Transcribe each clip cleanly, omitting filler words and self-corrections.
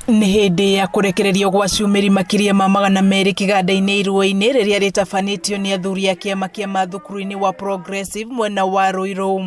Nĩ hĩndĩ ya kũrekererio gwa ciumĩri makĩria ma 200 kĩganda-inĩ irua-inĩ rĩrĩa rĩtabanĩtio nĩ athuri a kĩama kĩa mathukuru-inĩ wa Progressive mwena wa Ruiru.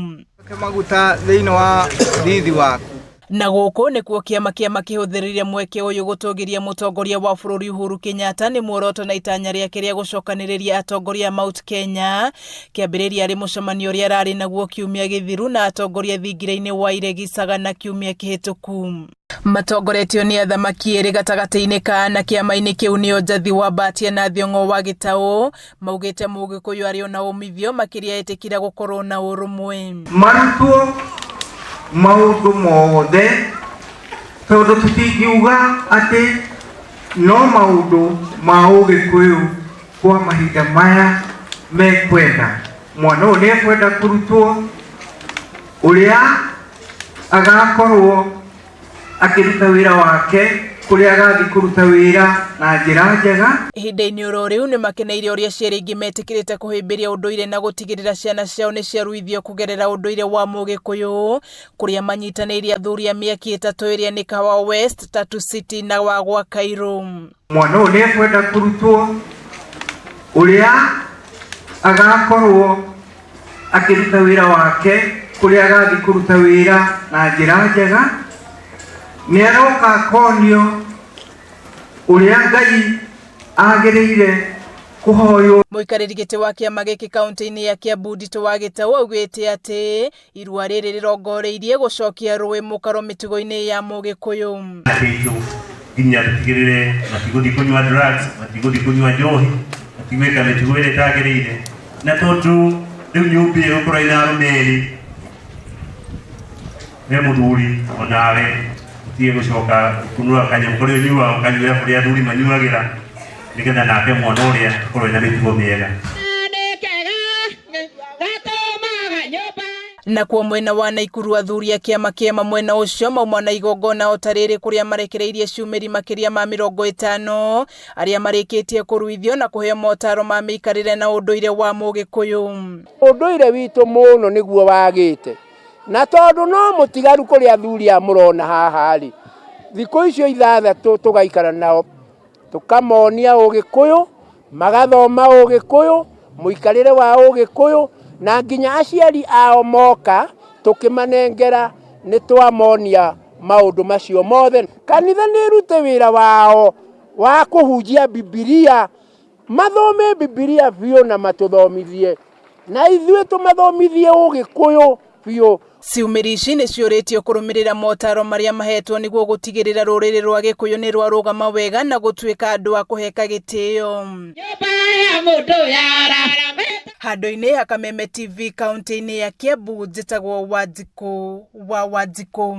Maguta thĩinĩ wa thithi waku. Na gũkũ nĩkuo kĩama kĩa makĩhũthĩrire mweke ũyũ gũtũgĩria mũtongoria wa bũrũri Uhuru Kenyatta nĩ muoroto na itanya rĩake rĩa gũcokanĩrĩria atongoria a Mount Kenya. Kĩambĩrĩria arĩ mũcemanio ũrĩa ararĩ naguo kiumia gĩthiru na atongoria thingira-inĩ wa Iregi Sagana kiumia kĩhĩtũku. Matongoretio nĩ athamaki erĩ gatagatĩ-inĩ ka na kĩama-inĩ kĩu nĩo Njathi wa Mbatia na Thiong'o wa Gĩtaũ, maugĩte Mũgĩkũyũ arĩ ona umithio makĩria etĩkĩra gũkorwo na ũrũmwe. Marutwo maũndũ mothe tondũ tũtingiuga atĩ no maũndũ ma ũgĩkũyũ kwa mahinda maya mekwenda. Mwana ũyũ nĩ ekwenda kũrutwo ũrĩa agakorwo akĩruta wĩra wake kũrĩa agathiĩ kũruta wĩra na njĩra njega. Ihinda-inĩ oro rĩu nĩ makeneire ũrĩa aciari aingĩ metĩkĩrĩte kũhĩmbĩria ũndũire na gũtigĩrĩra ciana ciao nĩ ciaruithio kũgerera ũndũire wa Mũgĩkũyũ, kũrĩa manyitanĩire athuri a mĩaki ĩtatũ ĩrĩa nĩ Kahawa West, Tatu City na wa gwa Kairu. Mwana ũyũ nĩ ekwenda kũrutwo ũrĩa agakorwo akĩruta wĩra wake kũrĩa agathiĩ kũruta wĩra na njĩra njega. Nĩ aroka akonio ũrĩa Ngai agĩrĩire kũhoywo. Mũikarĩri gĩtĩ wa kĩama gĩkĩ kaunti-inĩ ya Kiambu Nditũ wa Gĩtaũ augĩte atĩ irua rĩrĩ rĩrongoreirie gũcokia rũĩ mũkaro mĩtugo-inĩ ya Mũgĩkũyũ. Nginya tũtigĩrĩre matigũthiĩ kũnyua drugs, matigũthiĩ kũnyua njohi, matigwĩka mĩtugo ĩrĩa ĩtagĩrĩire. Na tondũ rĩu nyũmba ĩyo ĩgũkorwo ĩna arũme erĩ, we mũthuri onawe ũtige gũcoka kunũra kanyamũ karĩa ũnyuaga ũkanyuĩra kũrĩa athuri manyuagĩra, nĩgetha nake mwana ũrĩa akorwo ena mĩtugo mĩega. Nakuo mwena wa Naikuru athuri a kĩama kĩama mwena ũcio mauma na igongona o ta rĩrĩ kũrĩa marekereirie ciumĩri makĩria ma 50 arĩa marĩkĩtie kũruithio na kũheo motaro ma mĩikarĩre na ũndũire wa Mũgĩkũyũ. Ũndũire witũ mũno nĩguo wagĩte, na tondũ no mũtigaru kũrĩ athuri aya mũrona haha rĩ, thikũ icio 6 tũgaikara nao tũkamonia ũgĩkũyũ, magathoma ũgĩkũyũ, mũikarĩre wa ũgĩkũyũ, na nginya aciari ao moka tũkĩmanengera nĩ twamonia maũndũ macio mothe. Kanitha nĩ ĩrute wĩra wao wa kũhunjia Bibilia, mathome Bibilia biũ na matũthomithie, na ithuĩ tũmathomithie ũgĩkũyũ biũ. Ciumĩri ici nĩ ciũrĩtio kũrũmĩrĩra motaro marĩa mahetwo nĩguo gũtigĩrĩra rũrĩrĩ rwa Gĩkũyũ nĩ rwarũgama wega na gũtuĩka andũ a kũheka gĩtĩo. Handũ-inĩ ha Kameme TV kaunti-inĩ ya Kiambu, njĩtagwo Wanjikũ wa Wanjikũ.